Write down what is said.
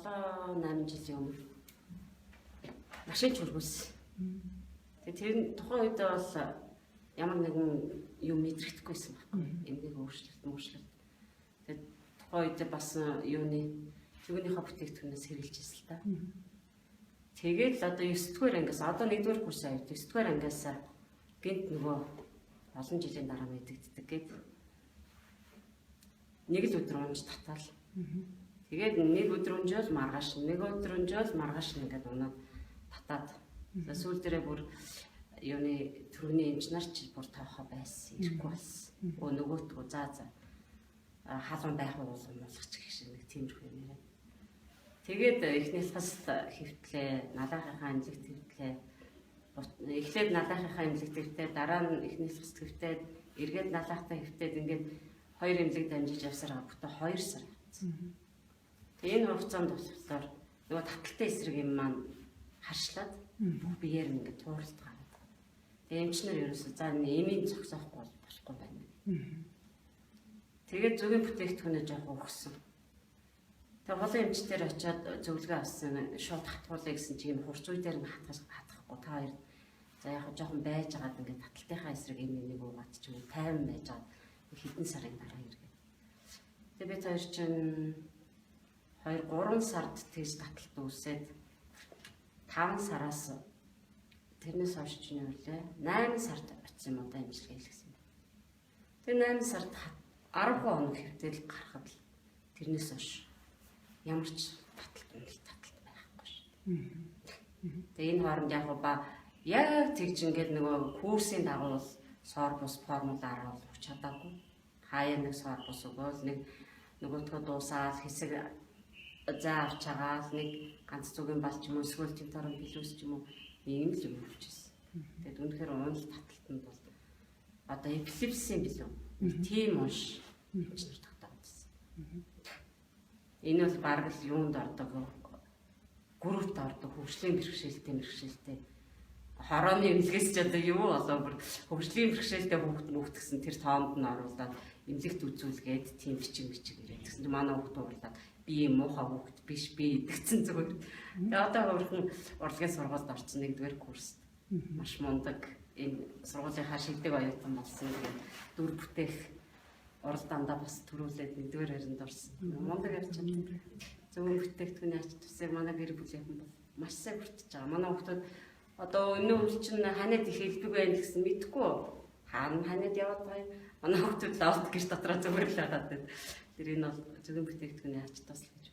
7 8 жилийн өмнө машин чүргүүлсэн. Тэгээ тэр нь тухайн үед бол ямар нэгэн юм мэдрэхтэйгүйсэн байхгүй. Эмгэг өөрчлөлт, мөрчлөлт. Тэгээ тухайн үед бас юуны зүгнийхээ бүтээгдэхүүнээс хэрэгжилж ирсэн л та. Тэгээд л одоо 9 дугаар ангиас одоо 1 дугаар курс аваад 9 дугаар ангиас гинт нөгөө олон жилийн дараа мэдэгддэг гээд нэг л өдөр унж татаал. Тэгээд нэг өдөр унжвал маргааш, нэг өдөр унжвал маргааш ингээд унаад татаад. Сүүл дээрээ бүр юуны төрөний эмч нар ч бүр тоохоо байсан, ирэхгүй болсон. Өө нөгөөтгөө за за халуун байх уу уулгах ч гэх шиг нэг тиймэрхүү юм яриад. Тэгээд эхнийхээс хэвтлээ, налаахынхаа эмнэлэгт хэвтлээ. Эхлээд налаахынхаа эмнэлэгт хэвтээ, дараа нь эхнийхээс хэвтээд, эргээд налаахтай хэвтээд ингээд хоёр эмнэлэг дамжиж явсараа бүтэн 2 сар явцсан. Тэгээ энэ хугацаанд болохоор нөгөө таталтай эсрэг юм маань харшлаад бүх биеэр нь ингээд тууралт гараад. Тэгээ эмчнэр ерөөсөө за эмийн зогсоохгүй бол болохгүй байна. Тэгээд зүгийн бүтээгдэхүүнээ жоохон өгсөн. Тэгээ холон эмчтэр очиод зөвлөгөө авсан, шууд хатгуулъя гэсэн чи юм хурц үе дээр нь хатгахгүй та хоёр за яг жоохон байж агаад ингээд таталтынхаа эсрэг юм нэг уугаад ч юм уу 50 байж агаад хэдэн сарын дараа эргээд. Тэгээ бид хоёр чинь 2 3 сард тэгж таталт үүсээд 5 сараас тэрнээс хойш чинь юу лээ 8 сард очсон юм уу да имчилгээ хийлгэсэн юм. Тэгээ 8 сард 10 хоног хэвтэл гарахад л тэрнээс хойш ямар ч таталт уналт таталт байхгүй шүү дээ. Тэгээ энэ хооронд яг ба яг тэгж ингээд нөгөө курсын дагуу сор бус формулаараа бол өгч чадаагүй. Хаяа нэг сор бус өгөөл нэг нөгөөтгөө дуусаал хэсэг зай авч агаал нэг ганц зүгийн бал ч юм уу эсвэл тенторон плюс ч юм уу ийм л юм өгчээсэн. Тэгээд үнэхээр уналт таталтанд бол одоо эпилепсийн билүү тийм унш эмчнэр тогтоодсон. Энэ бол бараг л юунд ордог группт ордог хөгжлийн бэрхшээлтэй хорооны эмнэлгээс ч одоо юу болоо бүр хөгжлийн бэрхшээлтэй хүүхд мөхт гэсэн тэр тоонд нь оруулаад эмнэлэгт үзүүлгээд тийм бичиг бичиг ирээд гэсэн чинь манай хүүхд уурлаад би юм муухай хүүхд биш би идэгцэн зүгээр. Тэгээ одоо хөрхөн урлагийн сургуульд орсон 1-р курст маш мундаг энэ сургуулийнхаа шилдэг оюутан болсон. Тэгээд дүр бүтээх уралдаандаа бас төрүүлээд 1-р харинд орсон. Мундаг явж байна. Зөвхөн бүтээгдэхүүний ач тусыг манай гэр бүлийнхэн бол маш сайн хүртэж байгаа. Манай хүүхдүүд одоо өнөө үл чинь ханаад их хэлбэг байна гэсэн мэдэхгүй. Хаана ханаад яваад байгаа юм. Манай хүүхдүүд лавт гэр дотроо зүгээр л байгаа. Тэр энэ бол зөвхөн бүтээгдэхүүний ач тус л гэж